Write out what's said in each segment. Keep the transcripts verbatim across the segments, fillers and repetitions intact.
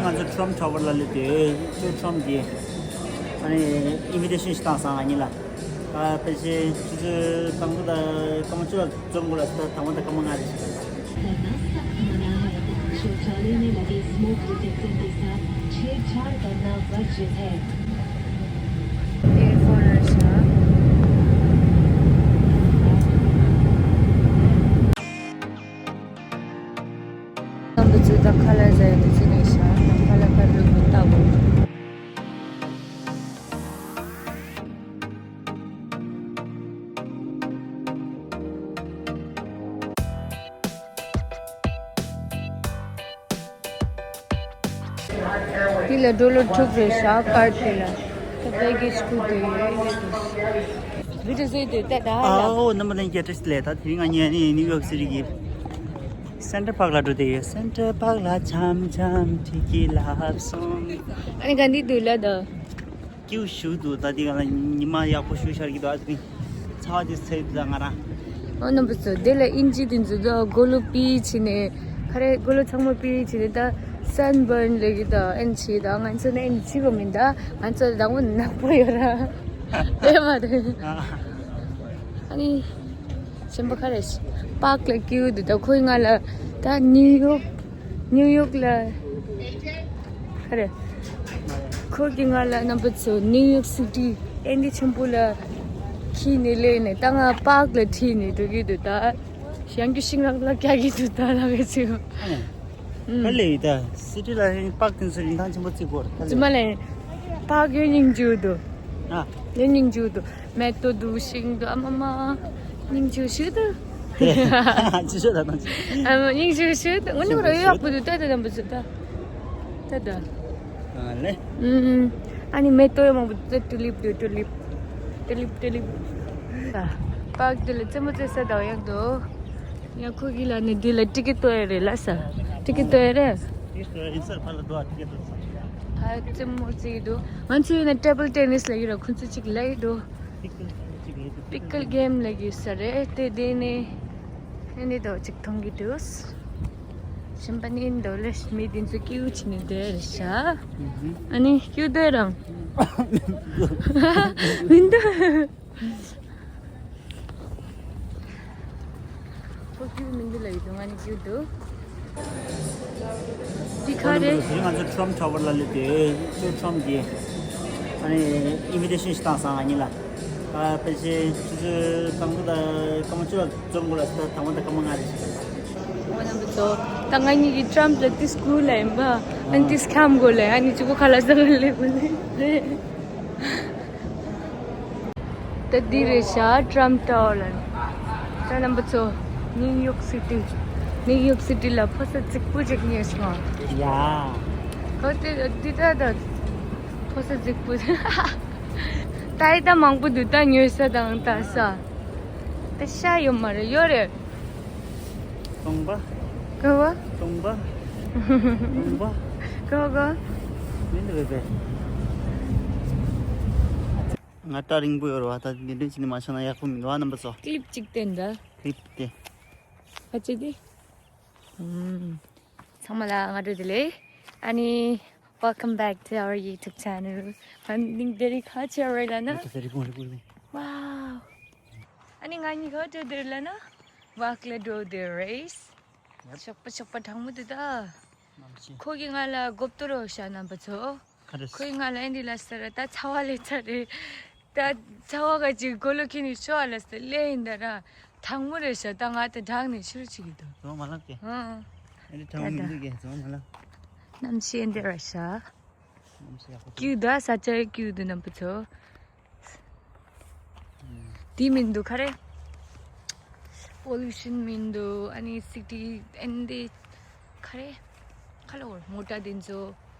ང་ཚོ་Trump Tower ལ་སླེབས་ཏེ། ཁྱོད་Trump གི་ཨ་ནི་invitation ཞིག་བཏང་སོང་ང་གཉིས་ལ། ཨ་ཕལ་ཆེར་ཆུ་ཚོད་དང་པོ་དང་སྐར་མ་བཅུ་ལ་འཛོམས་དགོས་ལ། ད་དང་པོ་དང་སྐར་མ་ལྔ་རེད། करना सख्त मना है। शौचालय में लगे स्मोक डिटेक्टर के साथ छेड़छाड़ करना वर्ज्य है। རྣམ་པ་ཚོས་ད་ཁ་ལག་ཟ་ཡ་དེ་ཚོ་ནས་ཤ་དང་ཁ་ལག་ཁ་ལག་མི་ལྟ་བུ། འདི་ལ་ཌོ་ལར་དྲུག་རེད་ཤག་ཀར་དེ་ལ། ད་བྷེ་གེ་ཇི་ཁུར་དེ་ཡོད་ཡོད་དེ། བི་ཏི་སི་དེ་ད་ད་ཧ་ལ། ཨའོ། རྣམ་པ་ལྷན་རྒྱས་བཀྲ་ཤིས་བདེ་ལེགས། ད་དེ་རིང་ང་གཉིས་ནི་ནིའུ་ཡོག་སི་ཊི་གི་སེན་ཊར་པཱག་ལ་འགྲོ་བསྡད་ཡོད། སེན་ཊར་པཱག་ལ་འཆམ་འཆམ་ཁྲིད་ཀྱི་ལབ་སོང་། ཨ་ནི་ག་འདི་འདུག་ལ་ད། སྐྱིད་པོ་ཞེ་པོ་འདུག་ད་འདི་ག་ལ་ཉི་མ་ཡག་པོ་ཞེ་པོ་ཤར་གྱི་འདུག་ཨ་ཙི། ཚ་བ་དེ་ཚ་གི་འདུག་ད་ང་རང་། ཨོ་རྣམ་པ་ཚོ། འདི་ལ་ཨིན་ཇི་དེ་ཚོ་ད་མགོ་ལོག་པི་བྱས་ནས། ཁ་རེ་མགོ་ལོག་ཚང་མ་པི་བྱས་ནས་ད་སན་བརན་ལབ་ཀྱི་འདུག་ཨེ་ནི་བྱས་ད་ང་ཚོ་ནི་ཨེ་ནི་བྱེད་དགོས་མིན། ད་ང་ཚོ་དང་པོ་ནག་པོ་ཡོད་ར། དེ་མ་རེད། ཨ་ནི་གཞན་པ་ཁ་རེ་པཱག་ལ་སྐྱིད་པོ་འདུག་ད་ཁོའི་ང་ལ་ད་ནིའུ་ཡོག་ནིའུ་ཡོག་ལ། ཁ་རེ། ཁོ་གིས་ང་ལ་རྣམ་པ་ཚོ་ནིའུ་ཡོག་སི་ཊི་ཨེ་འདི་ཆེན་པོ་ལ་ཁྱེར་ནས་སླེབས་ནས། ད་ང་པཱག་ལ་ཁྲིད་ནས་འགྲོ་གི་འདུག་ད་ཡང་རྒྱུ་ཤིང་ནགས་ལ་རྒྱག་གི་འདུག་ད་ལ་ག་ཚོད། ཨ་ནི། ཨུམ། ག་ལེ་ཡིན་ད་སི་ཊི་ལ་པཱག་དེ་ཚོ་རིན་ཐང་ཆེན་པོ་བརྩི་དགོས་རེད། ག་ལེ། ཙི་མ་ལེ། པཱག་ཡོད་སྙིང་རྗེ་འདུག་ཨ། ཡོད་སྙིང་རྗེ་འདུག་མེ་ཏོག་འདུག་ཤིང་འདུག་ཨ་མ་མ། སྙིང་རྗེ་ཞིག་འདུག་ཅི་ཤོད་ད་ནང་ཅི། ཨ་མ་སྙིང་རྗེ་ཞིག་འདུག་ངོ་ནི་རོ་ཡག་པོ་འདུག་ད་ད་དམ་པོ་ཟེར་ད། ད་ད། ཨ་ལེ། ཨུམ། ཨ་ནི་མེ་ཏོག་ཡང་མང་པོ་འདུག་ཏུ་ལིབ་འདུག་ཏུ་ལིབ། ཏུ་ལིབ་ཏུ་ལིབ། ད། པཱག་འདི་ལ་རྩེད་མོ་རྩེ་ས་དང་ཡག་འདུག་ཡང་ཁོ་གི་ལ་ནི་འདི་ལ་ཊི་ཀེ་ཊི་ཏོ་ཡ་རེད་ལ་ས། ཊི་ཀེ་ཊི་ཏོ་ཡ་རེད། ཕར་རྩེད་མོ་རྩེ་གི་འདུག་ང་ཚོ་ཡིན་ན་ཊེ་བལ་ཊེ་ནིས་ལ་ཡོད་ར། ཁོ་ཚོ་ཅིག་ལ་ཡོད་འདུག་པི་ཀལ་གེམ་ལ་ཡོད་ས་རེད་དེ། དེ་ནས་ཨེ་ནི་འདུག་ཅིག་མཐོང་གི་འདུག་གཞན་པ་ནི་འདུག་ལས་མི་དེ་ཚོ་སྐྱིད་པོ་བྱས་ནས་བསྡད་རེད་ཤག་ཨ་ནི་སྐྱིད་པོ་རང་མི་འདུག་ཁོ་སྐྱིད་པོ་མི་འདུག་ལབ་ཀྱི་འདུག་ང་ནི་སྐྱིད་པོ་འདུག་འདི་ག་རེད། དེ་རིང་ང་ཚོ་ཊམ་ཊ་ཝར་ལ་སླེབས་ཏེ། ཁྱོད་ཊམ་གྱིས་ཨ་ནི་ཨིན་བི་ཊེ་ཤན་ཞིག་བཏང་སོང་ང་གཉིས་ལ། ཨ་ཕལ་ཆེར་ཆུ་ཚོད་དང་པོ་དང་སྐར་མ་བཅུ་ལ་འཛོམས་དགོས་ལ། ད་དང་པོ་དང་སྐར་མ་ལྔ་རེད་ཟེར། འོ་རྣམ་པ་ཚོ། ད་ང་གཉིས་ཀྱི་ཊམ་ལ་ཏིས་སྒུག་ལ་ཡིན་པ། ཨ་ནི་ཏིས་ཁམ་དགོས་ལ། ཨ་ནི་གཅིག་པོ་ཁ་ལག་ཟ་ག་སླེབས་དགོས་ལ། ད་འདི་རེད་ཤག་ཊམ་ཊ་ཝར་ལ། ད་རྣམ་པ་ཚོ། ནིའུ་ཡོག་སི་ཊི། ནིའུ་ཡོག་སི་ཊི་ལ་ཕོ་གསར་རྫིག་པོ་ཅིག་རྙེད་སོང་། ཡ། ག་དེ་འདི་ད་ད། ཕོ་གསར་རྫིག་པོ། ད་ཡི་ད་མང་པོ་འདུག་ད་ཉོ་ས་དང་ལྟ་ས། ད་ཤ་ཡོད་མ་རེད། ཡོད་རེད། སྟོང་པ། ག་བ། སྟོང་པ། སྟོང་པ། ག་བ་ག་བ། མིན་འདུག་བས་པས། ང་སྐྲ་རིང་པོ་ཡོད་རེད་བ། ད་འདི་འདྲ་བྱས་ནས་མ་ཆགས་ན་ཡག་པོ་མི་འདུག་ཨ་རྣམ་པ་ཚོ། ཀི་ལིབ་གཅིག་བསྟན་ད། ཀི་ལིབ་དེ། ཨ་ཅེ་དེ། ཨུམ། ཚང་མ་ལ་སྔ་དྲོ་བདེ་ལེགས། ཨ་ནི། Welcome back to our YouTube channel. ང་ནིང་དེ་རིང་ག་ཅི་རེད་ལབ་ན། ཝའོ། ཨ་ནི་ང་གཉིས་ག་འགྲོ་བསྡད་ལབ་ན། ཝག་ལ་འགྲོ་བསྡད་རེད། ཞོགས་པ་ཞོགས་པ་གྲང་མོ་འདུག་ད། ཁོ་གིས་ང་ལ་གོ་བསྡུར་རོགས་བྱས་རྣམ་པ་ཚོ། ཁོས་ང་ལ་ཨེ་འདི་ལབ་ས་རེད། ད་ཚ་བ་ལས་ཚ་རེད། ད་ཚ་བ་ག་ཅིག་གོ་ལོ་ཁྱེར་ནས་ཤོག་ཨ་ལབ་ས་ལས་ཡིན་ད་ར། གྲང་མོ་རེད་ཤག་ད་ང་ད་དྲག་ནས་ཕྱིར་ཅིག་གི་འདུག་ཚོང་མ་ལགས་ཀྱི། ཨ་ཨེ་འདི་གྲང་མོ་མི་འདུག་གི་ཚོང་མ་ལགས། གནམ་གཤིས་ཨེ་འདི་རེད་ཤག་གནམ་གཤིས་ཡག་པོ་འདུག་སྐྱིད་ད་ས་ཆ་སྐྱིད་འདུག་རྣམ་པ་ཚོ། དེ་མི་འདུག་ག་རེ། པོ་ལུ་ཤན་མི་འདུག་ཨ་ནི་སི་ཊི་ཨེ་འདི་ག་རེ། ཁ་ལོ་མོ་ཊ་དེ་ཚོ་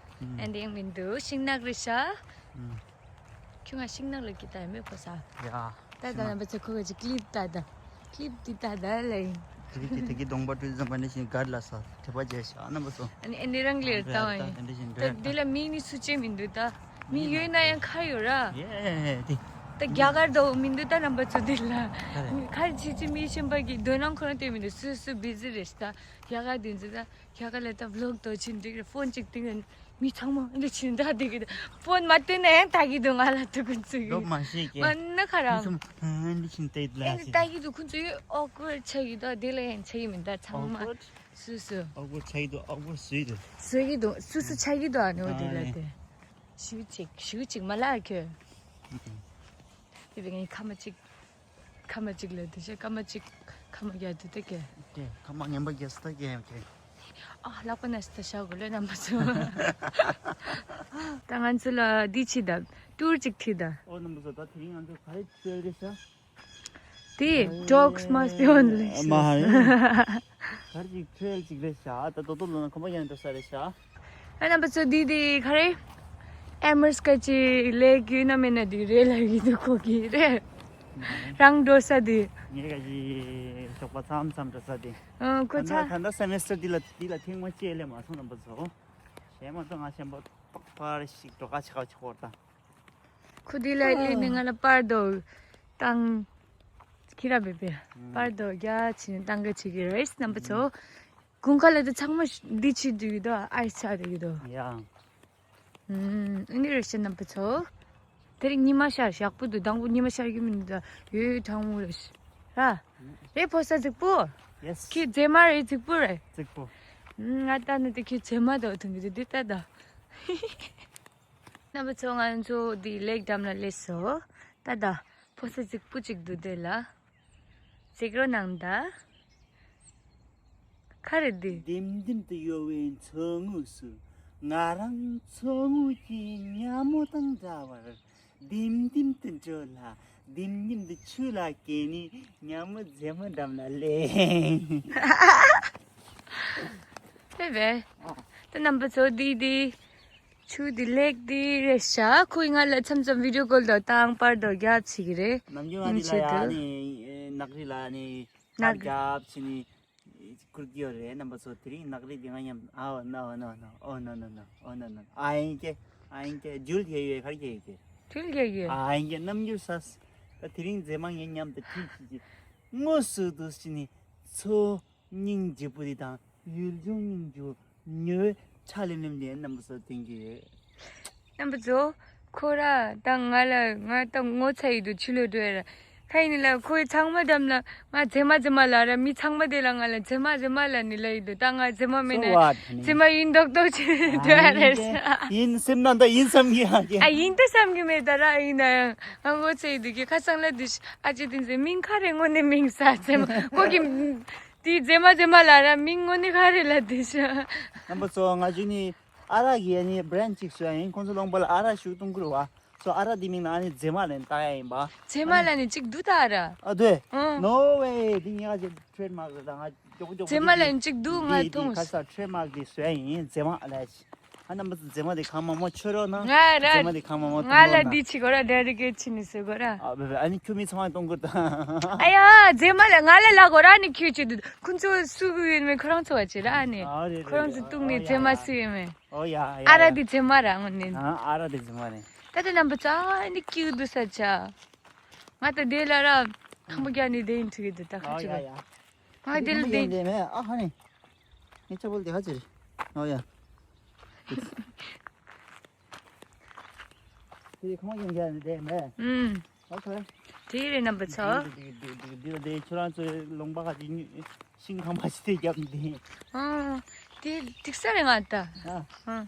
ཨེ་འདི་མི་འདུག་ཤིང་ནགས་རེད་ཤག་ཁྱོད་ང་ཤིང་ནགས་ལ་སྐྱིད་ད་ཡ་མེད་པ་ས། ཡ། ད་ད་རྣམ་པ་ཚོ་ཁོ་ག་ཅིག་ཀི་ལིབ་ད་ད། ཀི་ལིབ་དེ་ད་ད་ལ་ཡིན། ཀི་ལིབ་དེ་དེ་གི་གདོང་པ་ཀྲུའི་ཙམ་པ་ནི་བཞིན་གར་ལ་ས་དེ་པ་རྒྱས་ཤག་རྣམ་པ་ཚོ། ཨ་ནི་ཨེ་འདི་རང་ལེར་ད་བ་ཡིན། ད་འདི་ལ་མི་ནི་སུ་ཅེ་མི་འདུག་ད། མི་ཡོད་ན་ཡང་ཁ་ཡོད་ར། ཡེ་དེ། ད་རྒྱ་གར་དོ་མི་འདུག་ད་རྣམ་པ་ཚོ་འདི་ལ། ཁ་ཆེ་ཆེ་མི་ཤེས་པ་གི་དོ་སྣང་ཁོ་རང་སྟེར་མི་འདུག་སུ་སུ་བི་ཟི་རེད་ད། རྒྱ་གར་འདི་ཚོ་ད་རྒྱ་གར་ལ་ད་བི་ལོག་དོ་ཆེན་འགྲིག་རེད། ཕོན་གཅིག་སྟེང་ནས་མི་ཚང་མ་འདི་ཕྱིན་ད་བསྡད་གི་འདུག་ཕོན་མ་སྟེར་ན་ཡང་ལྟ་གི་འདུག་ང་ལ་ཐུག་ཁོ་ཚོ་གི། ལོབ་མ་ཤེས་ཀྱི། མ་ན་ཁ་རང་། མི་ཚང་མ་འདི་ཕྱིན་བལྟས་ལ་ཨེ་ནི་ལྟ་གི་འདུག་ཁོ་ཚོ་ཡོད་ཨོག་ཝར་ཆགས་གི་འདུག་དེ་ལ་ཡང་ཆགས་ཀྱི་མི་འདུག་ཚང་མ་ཨོག་ཝར། སུ་སུ། ཨོག་ཝར་ཆགས་ཀྱི་འདུག་ཨོག་ཝར་བཟོས་འདུག་བཟོས་ཀྱི་འདུག་སུ་སུ་ཆགས་ཀྱི་འདུག་ཨ་ནི་འོ་དེ་ལ་དེ། ཞུ་ཅིག་ཞུ་ཅིག་མ་ལ་ཁྱོད། དེ་བས་ངས་ཁ་མ་ཅིག་ཁ་མ་ཅིག་ལ་དེ་བྱས་ཁ་མ་ཅིག་ཁ་མ་རྒྱག་དུས་ད་ཀྱེ། ཀྱེ་ཁ་མ་ངན་པ་རྒྱག་སུ་ད་ཀྱེ་ཀྱེ། ཨ་ལག་པ་ན་སི་ད་ཤ་གོ་ལོས་རྣམ་པ་ཚོ། ད་ང་ཚོ་ལ་འདི་ཕྱི་ད་ཏུར་ཅིག་ཁྲིད་ད། ཨོ་རྣམ་པ་ཚོ་ད་དེ་རིང་ང་ཚོ་ག་རེ་བཙལ་རེད་ཤག་དེ་dogs must be on leashes. མ་ཧ་ཡིན། ག་རེ་ཅིག་ཁྲེལ་ཅིག་རེད་ཤག་ད་དོ་དོ་ལོ་ན་ཁོམ་པ་ཡང་འགྲོ་ས་རེད་ཤག་ཨ་རྣམ་པ་ཚོ་འདི་དེ་ག་རེ། ཨེ་མར་སི་ཀ་ཅི་ལེག་ཡོད་ན་མེད་ན་དེ་རེད་ལབ་ཀྱི་འདུག་ཁོ་གི་རེད། རང་འགྲོ་ས་དེ། ངས་ག་ཅི་ཞོགས་པ་མཚམས་མཚམས་འགྲོ་ས་དེ། ཨ་ཁོ་ད་ཚ། ད་ད་སེ་མེ་སི་ཊར་འདི་ལ་འདི་ལ་ཐེངས་མ་གཅིག་སླེབས་མ་སོང་རྣམ་པ་ཚོ། གཞན་མ་གཏོགས་ང་གཞན་པ་པར་ཞིག་འགྲོ་ཁ་ཆེ་ཁ་ཆེ་ཁོར་དང་། ཁོ་དེ་ལ་སླེབས་ནས་ང་ལ་པར་དོ་བཏང་། ཁྱི་ར་བེ་བེ། པར་དོ་རྒྱ་ཆེ་ནས་བཏང་ག་བྱེད་ཀྱི་རེད་རྣམ་པ་ཚོ། དགུན་ཁ་ལ་དེ་ཚང་མ་འདི་བྱེད་དུས་ཡོད་དོ་ཨའི་ཆགས་དུས་ཡོད་དོ། ཡ། ཨུམ། ཨ་ནི་རེད་ཤག་རྣམ་པ་ཚོ། དེ་རིང་ཉི་མ་ཤར་ཞག་པོ་འདུག་དང་པོ་ཉི་མ་ཤར་གྱི་མི་འདུག་ད་ཡོད་གྲང་མོ་རེད་ཤག་ར། རེད་ཕོ་གསར་རྫིག་པོ། ཡེས། ཁྱི་རྫེ་མ་རེད་རྫིག་པོ་རེད། རྫིག་པོ། ཨུམ། ང་ལྟ་ན་དེ་ཁྱི་རྫེ་མ་དོ་ཐུང་གི་དེ་དེ་ལྟ་ད། རྣམ་པ་ཚོ་ང་ཚོ་འདི་ལེག་འགྲམ་ལ་སླེབས་སོང་། ད་ད་ཕོ་གསར་རྫིག་པོ་གཅིག་འདུག་དེ་ལ། གཟིགས་རོགས་གནང་ད། ག་རེ་འདི། ལྡེམ་ལྡེམ་དུ་གཡོ་བའི་མཚོ་ངོས་སུ། ང་རང་མཚོ་ངོས་ཀྱི་ཉ་མོ་དང་འདྲ་བར། ལྡེམ་ལྡེམ་དུ་འགྲོ་ལ། ལྡེམ་ལྡེམ་དུ་ཆུ་ལ་སྐྱེལ་ནས་ཉ་མོ་རྫེ་མོ་འགྲམ་ལ་སླེབས། ཕེབས་པས། ད་རྣམ་པ་ཚོ་འདི་འདི། ཆུ་འདི་ལེག་འདི་རེད་ཤག་ཁོས་ང་ལ་མཚམས་མཚམས་བི་ཌིའོ་ཀོལ་དང་བཏང་པར་དོ་རྒྱབ་བྱེད་ཀྱི་རེད། ནམ་རྒྱུན་ང་འདི་ལ་ཡ་ནི་ནག་རི་ལ་ནི་ནག་རྒྱབ་བྱེད་ནི་ཁུར་གི་ཡོད་རེད་རྣམ་པ་ཚོ། དེ་རིང་ནག་རི་འདི་ང་མཉམ་ཨ་ཨོ་ན་ཨོ་ན་ཨོ་ན་ཨོ་ན་ན་ཨོ་ན་ན་ཨ་ཡིན་ཀྱེ་ཨ་ཡིན་ཀྱེ་ཇུལ་ཁྱེར་ཡོད་གར་ཁྱེར་ཡོད་ཀྱེ། ཁྱོད་ལ་རྒྱག་གི་ཡོད། ཨ་ཡིན་ཀྱེ་རྣམ་འགྱུར་ས། ད་དེ་རིང་མཛེས་མ་ངའི་མཉམ་དུ་ཁྲིད་བྱེད་ཀྱི་དངོས་སུ་འདུག་བྱེད་ནི་ཚོ། སྙིང་རྗེ་པོ་དེ་དང་ཡུལ་ལྗོངས་སྙིང་རྗེ་ཉོ་ཁྲ་ལེམ་ལེམ་ལས་རྣམ་པ་ཚོ་བསྟན་གྱི་ཡོད། རྣམ་པ་ཚོ། ཁོ་ར་དང་ང་ལ་ང་དང་ངོ་ཚ་ཡི་དུ་ཕྱི་ལོ་འགྲོ་ཡ་ར། ཁ་ཡིན་ལ་ཁོའི་ཚང་མ་འགྲམ་ལ་ང་རྫེ་མ་རྫེ་མ་ལ་ར་མི་ཚང་མ་དེ་ལ་ང་ལ་རྫེ་མ་རྫེ་མ་ལ་ནི་ལ་ཡི་དུ་ད་ང་རྫེ་མ་མེད་ན་རྫེ་མ་ཡིན་མདོག་མདོག་བྱེད་འགྲོ་ཡ་རེད། ཡིན་སེམས་ནང་ད་ཡིན་བསམ་གྱི་ཡ་གི། ཨ་ཡིན་ད་བསམ་གྱི་མེད་ད་ར་ཡིན་ན་ཡང་ང་ངོ་ཚ་ཡི་དུ་གི་ཁ་སང་ལ་དུ་ཨ་ཅེ་དེ་ཚོའི་མིང་ཁ་རེ་ངོ་ནས་མིང་ས་རྫེ་མ་ཁོ་གི་དེའི་རྫེ་མ་རྫེ་མ་ལ་ར་མིང་དངོས་གནས་ག་རེ་ལ་དེ་ཤ། རྣམ་པ་ཚོ་ང་ཆུ་ནི་ཨ་རག་གི་ཨ་ནི་བྷི་རེན་ཌི་གཅིག་བཟོ་ཡ་ཡིན། ཁོང་ཚོ་ལུང་པ་ལ་ཨ་རག་ཞུགས་གཏོང་གི་རེད་བ། སོ་ཨ་རག་དེ་མིང་ལ་ཨ་ནི་རྫེ་མ་ལན་བཏགས་ཡ་ཡིན་པ། རྫེ་མ་ལ་ནི་གཅིག་འདུག་ད་ཨ་རག་ཨ་དོ། ཨང་། No way། དེ་ངས་ཀྱི་ཊི་རེཌ་མཱག་རེད་ད། ང་མགྱོགས་མགྱོགས་རྫེ་མ་ལ་ནི་གཅིག་འདུག་ང་མཐོང་། ཁ་ས་ཊི་རེཌ་མཱག་དེ་བཟོ་ཡ་ཡིན་རྫེ་མ་ལ། ཨ་རྣམ་པ་ཚོ་རྫེ་མ་དེ་གང་མང་མང་མཆོད་རོགས་གནང་། ང་ར། རྫེ་མ་དེ་གང་མང་མང་ང་ལ་འདི་བྱེད་དགོས་ར་ཌེ་ཌི་ཀེ་ཊི་བྱེད་ནི་བཟོ་དགོས་ར། ཨ་བེ་བེ་ཨ་ནི་ཁྱོད་མི་ཚང་མ་གཏོང་དགོས་ད། ཨ་ཡ་རྫེ་མ་ལ་ང་ལ་ལ་དགོས་ར་ནི་ཁྱོད་བྱེད་དུ་ཁོང་ཚོ་སུ་གི་ཡོད་མེད་ཁོ་རང་ཚོ་བ་བྱེད་ར་ཨ་ནི། ཨ་རེད་རེད། ཁོ་རང་ཚོ་གཏུག་ནི་རྫེ་མ་སུ་ཡོད་མེད། ཨོ་ཡ་ཡ། ཨ་ར་དེ་རྫེ་མ་ར་ངོ་ནི། ཨ་ར་དེ་རྫེ་མ་རེད། ད་ལྟ་རྣམ་པ་ཚོ་ཨ་ནི་ཀྱུ་དུ་ས་ཆ། ང་ད་དེ་ལ་ར་ཁང་པ་རྒྱག་ནི་དེ་ཡིན་ཁྲིད་གི་འདུག་ད་ཁ་ཆུ་ག་ང་དེ་ལ་དེ་མེད་ཨ་ཧ་ནི། ངས་ཆ་བོལ་དེ་ཧ་ཅི་རེད། ཨོ་ཡ། དེ་ཁང་པ་ཡོང་རྒྱ་ནི་དེ་མེད། ཨུམ། ཨོ་ཁེ། དེ་རེད་རྣམ་པ་ཚོ། དེ་དེ་དེ་དེ་དེ་ཁྱོད་རང་ཚོའི་ལུང་པ་ཁ་ཅིག་ཤིང་ཁང་པ་ཞིག་དེ་རྒྱབ་ནི་དེ། ཨ། དེ་འགྲིག་ས་རེད་ང་ད། ཨ། ཨ།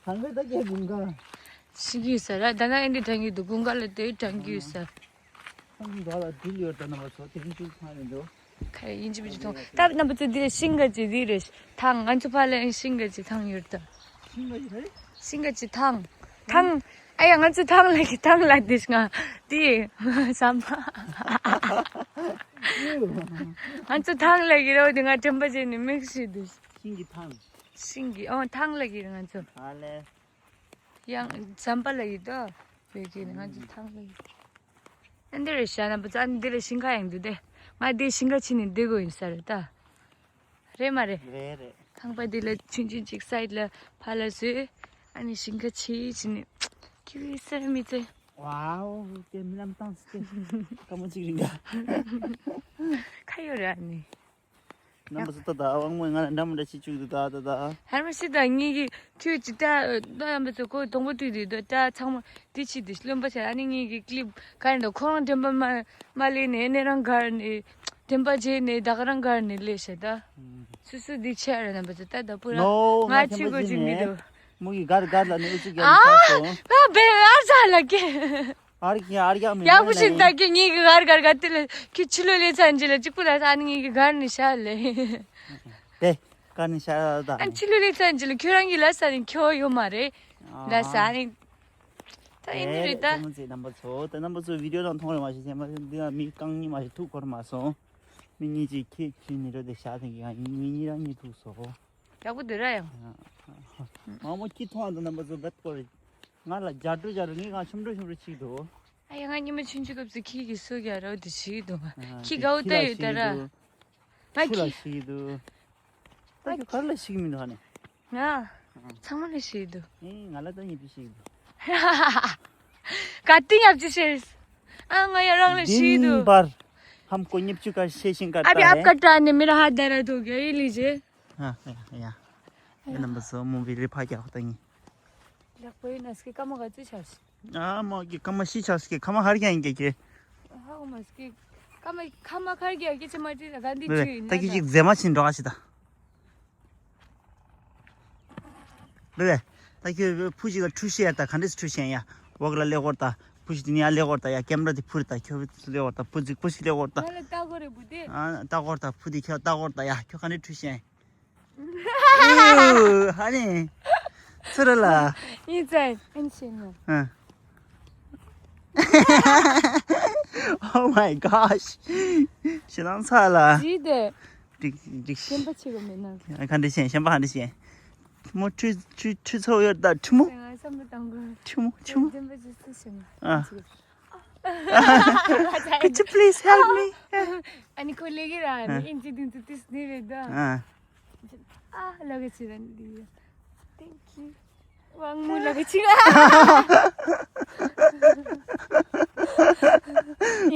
ཧང་གི་ད་ཀྱེ་དགུན་ཁ། ཤི་གི་ས་ར་ད་ན་ཨེ་འདི་དྲན་གི་འདུག་དགུན་ཁ་ལ་དེ་དྲན་གི་ས། ཁང་གི་འགག་ལ་དྲིལ་ཡོད་ད་ན་མ་ཚོ་དེ་རིང་ཅུང་ཚང་ཡོད་འགྲོ། ཁ་ཡིན་གཅིག་མིན་གཅིག་མཐོང་ད་རྣམ་པ་ཚོ་འདི་ལ་ཤིང་ག་ཅི་རི་རེ་ཐང་ང་ཚོ་ཕ་ལ་ཡང་ཤིང་ག་ཅི་ཐང་ཡོད་ད། ཤིང་ག་ཅི་རེད། ཤིང་ག་ཅི་ཐང་། ཐང་། ཨ་ཡ་ང་ཚོ་ཐང་ལ་གི་ཐང་ལ་དེ་ང་དེ་བསམ་པ། ང་ཚོ་ཐང་ལ་གི་རོ་དེ་ང་དྲན་པ་བྱས་ནས་མིག་ཤི་དེ། ཤིང་གི་ཐང་། ཤིང་གི་ཨོ་ཐང་ལ་གི་ང་ཚོ། ཨ་ལེ། ཡང་ཟམ་པ་ལ་ཡོད་དོ། བོད་ཀྱི་ང་ཚོ་ཐང་ལ་ཡོད། ཨ་འདི་རེད་ཤ་རྣམ་པ་ཚོ་ཨ་འདི་ལ་ཤིང་ཁ་ཡང་འདུག་སྟེ། ང་འདི་ཤིང་ཁ་ཕྱིན་ནས་འདི་དགོས་ཡིན་ས་རེད་ད། རེད་མ་རེད། རེད་རེད། ཁང་པ་འདི་ལ་ཆུང་ཆུང་ཅིག་སའིཌ་ལ་ཕ་ལ་བཟོས། ཨ་ནི་ཤིང་ཁ་ཕྱིས་ཕྱིན་ནས་ཁྱི་ས་མི་ཚེ། ཝའོ། ཀྱེ་རྨི་ལམ་བཏང་སྟེ། དཀའ་མོ་གཅིག་རིང་ག་ཁ་ཡོད་ར་ནི། རྣམ་པ་ཚོ་ད་ད་དབང་མོས་ང་ལ་འདྲ་མི་འདྲ་བྱེད་བཅུག་འདུག་ད་ད་ད། ཧར་མ་སི་ད་ངེད་ཀྱི་ཁྱོད་ཀྱི་ད་ད་རྣམ་པ་ཚོ་ཁོ་དང་པོ་དུས་དུས་ད་ད་ཚང་མ་དེ་ཆི་དེ་རློན་པ་ཆ་ཨ་ནི་ངེད་ཀྱི་ཀླིབ་ག་རེ་འདུག་ཁོ་རང་དྲན་པ་མ་མ་ལེན་ནས་ཨ་ནི་རང་ག་རེ་ནས་དྲན་པ་བརྗེད་ནས་ད་ག་རང་ག་རེ་ནས་ལས་བྱེད་ད། སུ་སུ་འདི་ཆེ་རེད་རྣམ་པ་ཚོ་ད་ད་པུ་ར་ནོ། ང་ང་ཆེ་གོ་ཅིག་མི་འདུག་མོ་གི་གར་གར་ལ་ནི་ཨུ་ཚུགས་རྒྱག་ནི་ཆགས་སོང་། ཨ་བེ་ཨ་ཟ་ལ་ཀེ། ཨར་གྱི་ཨར་གྱི་མི་ཡག་པོ་ཞིག་ད་ཀེ་ངེད་ཀྱི་གར་གར་ག་ཏི་ལ་ཁྱི་ཆི་ལོ་ལེ་ཚན་ཅི་ལ་གཅིག་པུ་ལ་ས་ནི་ངེད་ཀྱི་གར་ནི་ཤ་ལེ། དེ་གར་ནི་ཤ་ད། ཨ་ཆི་ལོ་ལེ་ཚན་ཅི་ལ་ཁྱོད་རང་གི་ལ་ས་ནི་ཁྱོ་ཡོད་མ་རེད། ལ་ས་ནི་ད་ཡིན་ནི་རེད་ད། རྣམ་པ་ཚོ་ད་རྣམ་པ་ཚོ་བི་ཌིའོ་ནང་མཐོང་རེ་མ་ཤེས་ཚེ་མ་འདི་ན་མི་རྐང་གཉིས་མ་ཤེས་ཐུག་གོ་རེ་མ་སོང་། མི་གཉིས་ཀྱིས་ཁྱེད་ཁྱེད་ནི་རོ་དེ་ཤ་ཐེངས་ཀྱི་ང་གཉིས་གཉིས་རང་གཉིས་ཐུག་སོ། ཡག་པོ་འདུག་ར་ཡང་། མ་མོ་ཁྱི་མཐོང་བ་འདུག་རྣམ་པ་ཚོ་བེད་སྐོར་རེད། ང་ལ་རྒྱ་འགྲོ་རྒྱ་རུ་ངས་ང་ཆུང་འགྲོ་ཆུང་འགྲོ་ཅིག་འདུག་ཨ་ཡ་ང་ཉི་མ་ཆུང་ཆུང་སྐབས་སུ་ཁྱི་གི་སུ་རྒྱ་རོ་དེ་ཞིག་འདུག་ང་ཁྱི་དགའ་བོ་ལྟ་ཡོད་ད་ར། ང་ཆུ་ལ་ཁྱི་ཞིག་འདུག་ད་ཁྱོད་ག་རེ་ལ་ཞིག་མི་འདུག་ཧ་ནས། ང་། ཚང་མ་ལ་ཞིག་འདུག་ཨེ་ང་ལ་ད་ཉི་ཤུ་ཞིག་འདུག་ག་ཏི་ཉབ་ཅི་ཤེས། ཨ་ང་ཡ་རང་ལ་ཞིག་འདུག་པར་ཧམ་ཀོ་ཉིབ་ཆུ་ཀ་ཤེས་ཤིང་ཀ་ཨ་བི་ཨབ་ཀ་ཏྲ་ནི་མི་ར་ཧ་ད་ར་དོ་ག་ཡི་ལི་ཇེ། ཨ་ཡ་ཡ། ཨེ་རྣམ་པ་ཚོ་མོ་བི་རི་ཕ་རྒྱག་ད་ཡིན། ལག་པའི་ན་སྐེ་ཀ་མ་ག་ཚོད་ཆགས་ཤིག་ཨ་མ་གི་ཁ་མ་ཤི་ཆགས་སི་ཁ་མ་ཧར་ཀྱང་ཡིན་ཀྱེ་ཀྱེ། ཧ་གོ་མ་སི་ཁ་མ་ཁ་མ་ཁར་ཀྱང་ཀྱེ་ཅི་མ་ཏི་ག་འདི་ཆུ་ཡིན་ན་ད་ཀྱེ་ཅིག་མཛེས་མ་ཕྱིན་འགྲོ་ཨ་ཤི་ད། རེད་ད་ཀྱེ་ཕུ་ཞིག་ལ་ཁྲུ་ཤེ་ཡ་ད་ག་འདྲས་ཁྲུ་ཤེ་ཡ་འོག་ལ་ལེ་གོར་ད་ཕུ་ཞིག་དེ་ནི་ཡ་ལེ་གོར་ད་ཡ་ཀེམ་ར་དེ་ཕུ་རེ་ད་ཁྱོ་ལེ་གོར་ད་ཕུ་ཅིག་ཕུ་ཞིག་ལེ་གོར་ད། ང་ལ་ལྟ་གོ་རེ་བུ་དེ། ཨ་ལྟ་གོར་ད་ཕུ་དེ་ཁྱོ་ལྟ་གོར་ད་ཡ་ཁྱོ་ག་འདྲས་ཁྲུ་ཤེ་ཡ། ཧ་ནི། ཚུར་ལ། ཡིན་ཙང་ཨེན་ཤེས་ནོ། ཨ། Oh my gosh. ཞེ་སྡང་ཚ་ལ། ཇི་དེ། འགྲིག་འགྲིག་ཤེས་པ་ཆེ་གོ་མེད་ན། ཁ་འདྲི་ཤེས་ཤེས་པ་ཧ་འདྲི་ཤེས། ཁྲི་མོ་ཁྲི་ཁྲི་ཁྲི་ཚོ་ཡོད་ད་ཁྲི་མོ། ང་བསམ་བློ་བཏང་དགོས། ཁྲི་མོ་ཁྲི་མོ། བདེན་པ་ཇི་སུ་ཤེས་ན། ཨ། Could you please help me? ཨ་ནི་ཁོ་ལེ་གི་ར་ནི་ཨ་ཨིན་ཇི་དུང་དུ་ཏིས་ནི་རེད་ད། ཨ། ཨ་ལ་ག་ཅི་ར་ནི། Thank you. ཝང་མུ་ལ་ག་ཅི་ར།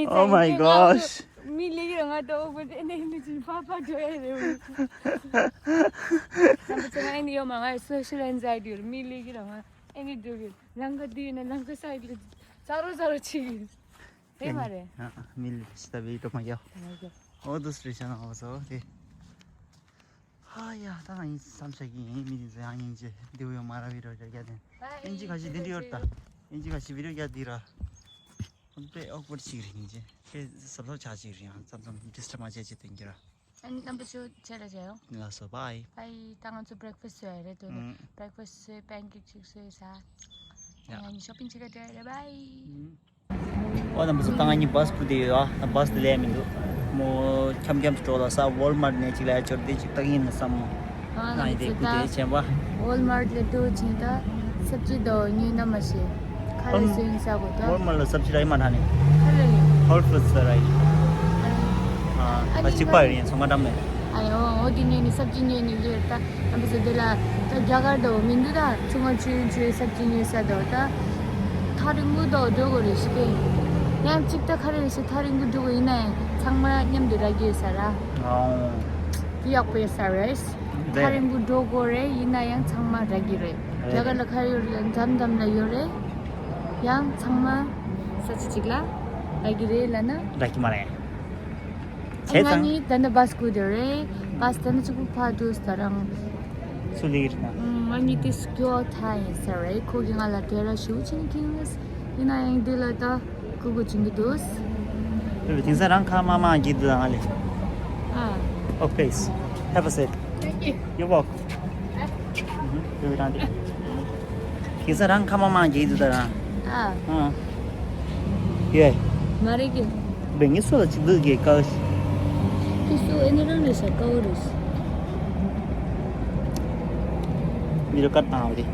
Oh my gosh. མི་ལེ་གི་ར་ང་ཏོ་བོ་དེ་ནི་མི་ཅི་ཕ་ཕ་ཇོ་ཡ་རེ། ནམ་པ་ཚོ་ང་ཨེ་ནི་ཡོད་མ་ང་social anxiety ཡོད་མི་ལེ་གི་ར་ང་ཨེ་ནི་འགྲོ་གི་ལང་ག་དུས་ན་ལང་ག་སའི་ལ་ཛ་རོ་ཛ་རོ་ཆི་གི། དེ་མ་རེད། ཨ་ཨ་མི་ལ་ཤི་ད་བི་ཏོ་མ་ཡོ། ཨོ་དུ་སི་རི་ཤ་ན་ཨོ་ཟོ་དེ། ཧ་ཡ་ད་ང་ཡིན་བསམ་ཤ་གི་ཡིན་མི་དེ་ཚོ་ཡང་ཡིན་ཅེ་དེ་བོ་ཡོ་མ་ར་བི་རོ་རྒྱ་རྒྱ་དེ། ཨིན་ཇི་ཁ་ཤི་དེ་འདྲི་ཡོད་ད། ཨིན་ཇི་ཁ་ཤི་བི་རོ་རྒྱ་དེ་ར། ཧོན་པེ་ཨོག་པོར་ཅིག་རིང་ཅེ། ཁེ་སབ་སབ་ཆ་ཅིག་རིང་ཙམ་ཙམ་ཌིས་ཊབ་མ་བྱེད་ཅེ་དེ་འགྱུར་ར། ཨ་ནི་རྣམ་པ་ཚོ་ཆེ་ལ་ཆེ་ཡོང་། ལགས་སོ་བའི། བའི་ད་ང་ཚོ་བྷི་རེག་ཕ་སི་བཟོས་རེད་དོ། ཨུམ། བྷི་རེག་ཕ་སི་བཟོས་པན་ཀེག་ཅིག་བཟོས་ས། ཡ། ང་གཉིས་ཤོ་པིང་ཅིག་ག་འགྲོ་རེད་བའི། ཨུམ། ཨོ་རྣམ་པ་ཚོ་ད་ང་གཉིས་བྷ་སི་ཕུད་དེ་ཡོད་ཨ། ད་བྷ་སི་དེ་ལས་མི་འདུག་མོ་འཁྱམ་འཁྱམ་དུ་འགྲོ་ལ་ས་ཝོལ་མར་ནས་ཅིག་ལ་ཡ་འབྱོར་དེ་ཅིག་ལྟ་གི་ཡིན་ན་བསམ་མོ། ཨ་ང་ཡི་དེ་ཁུ་དེ་བྱས་པ། ཝོལ་མར་ལ་འགྲོ་ཅིང་ད་སབ་ཅི་དོ་ཉོས་ན་མ་ཤེས། ཁ་ལ་སོན་ས་གོ་ད། ཝོལ་མར་ལ་སབ་ཅི་ར་ཡི་མ་ཐ་ནི། ཁ་ལ་ཡོད། ཧོལ་ཕུད་སི་ར་ཡི། ཨ་ད་གཅིག་པ་ཡོད་ཡིན་ཚོང་ཁང་འགྲམ་ནས། ཨ་ཡོ་འོ་དེ་ཉོས་ནི་སབ་ཅི་ཉོས་ནི་ལོས་ད་ཨ་བི་སི་དེ་ལ་ད་རྒྱ་གར་དོ་མི་འདུག་ད་ཚོང་ཁང་ཆུང་ཆུང་སབ་ཅི་ཉོས་ས་དོ་ད་ཐག་རིང་པོ་དོ་འགྲོ་དགོས་རེད་ཤི་ཀེ། ཡང་གཅིག་ད་ཁ་རེ་ཤི་ཐག་རིང་པོ་འགྲོ་དགོས་ཡིན་ན་ཡང་ཚང་མ་མཉམ་དུ་རག་གི་ཡོད་ས་ར། ཨོ། དེ་ཡག་པོ་ཡོད་ས་རེད། ཐག་རིང་པོ་འགྲོ་དགོས་རེད་ཡིན་ན་ཡང་ཚང་མ་རག་གི་རེད། རྒྱ་གར་ལ་ཁ་ཡོད་རེད་འགྲམ་འགྲམ་ལ་ཡོད་རེད། ཡང་ཚང་མ་ས་ཆ་གཅིག་ལ་རག་གི་རེད་ལ་ན། རག་གི་མ་རེད། བྱས་ཙང་། ང་གཉིས་ད་ནི་བྷ་སི་སྐུ་དེ་རེད། བྷ་སི་ད་ནི་གཅིག་པུ་ཕ་དུས་ད་རང་། སུ་ལིར་ན། ང་གཉིས་དེ་སྐྱོ་ཐ་ཡིན་ས་རེད། ཁོ་གིས་ང་ལ་དེ་ར་ཞུ་ཆེན་གྱིས་ཡིན་ན་ཡང་འདི་ལ་ད་ཁུ་གུ་ཅིང་གི་དུས། དེང་སང་རང་ཁ་མ་མང་གི་འདུག་ང་ལས། ཨ། Oh, please. Have a seat. Thank you. You're welcome. དེ་བས་རང་དེ། ཁྱེད་ཚ་རང་ཁ་མ་མང་རྒྱལ་དུ་ད་རང་། ཨ། ཨ། ཡེ། མ་རེད་གི། བེང་གི་སོ་ལ་ཅིག་འདུག་གི་ཀ། ཁྱི་སོ་ཨེ་ནི་རང་རེད་ཤག་ཀ་བོ་རེད། མི་རོ་ཀར་བཏང་བ་རེད།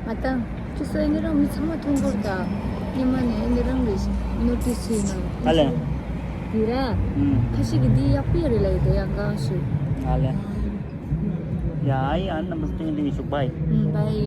མ་བཏང་། ཁྱི་སོ་ཨེ་ནི་རང་མི་ཚང་མ་མཐོང་གོ་ར་ད། སྙེ་མ་ནས་ཨེ་ནི་རང་རེད་ཤག་ནོ་ཊིས་བྱས་ན། ཨ་ལེ། ཡིན་ར། ཨུམ། ཁ་ཤས་ཀྱིས་འདི་ཡག་པོ་ཡོད་རེད་ལབ་ཡོད་དོ་ཡང་གང་ཞུ། ཨ་ལེ། ཡ་ཡ་རྣམ་པ་ཚོ་ཏིང་ཏིང་ཞུགས་བྷའི། ཨུམ་བྷའི།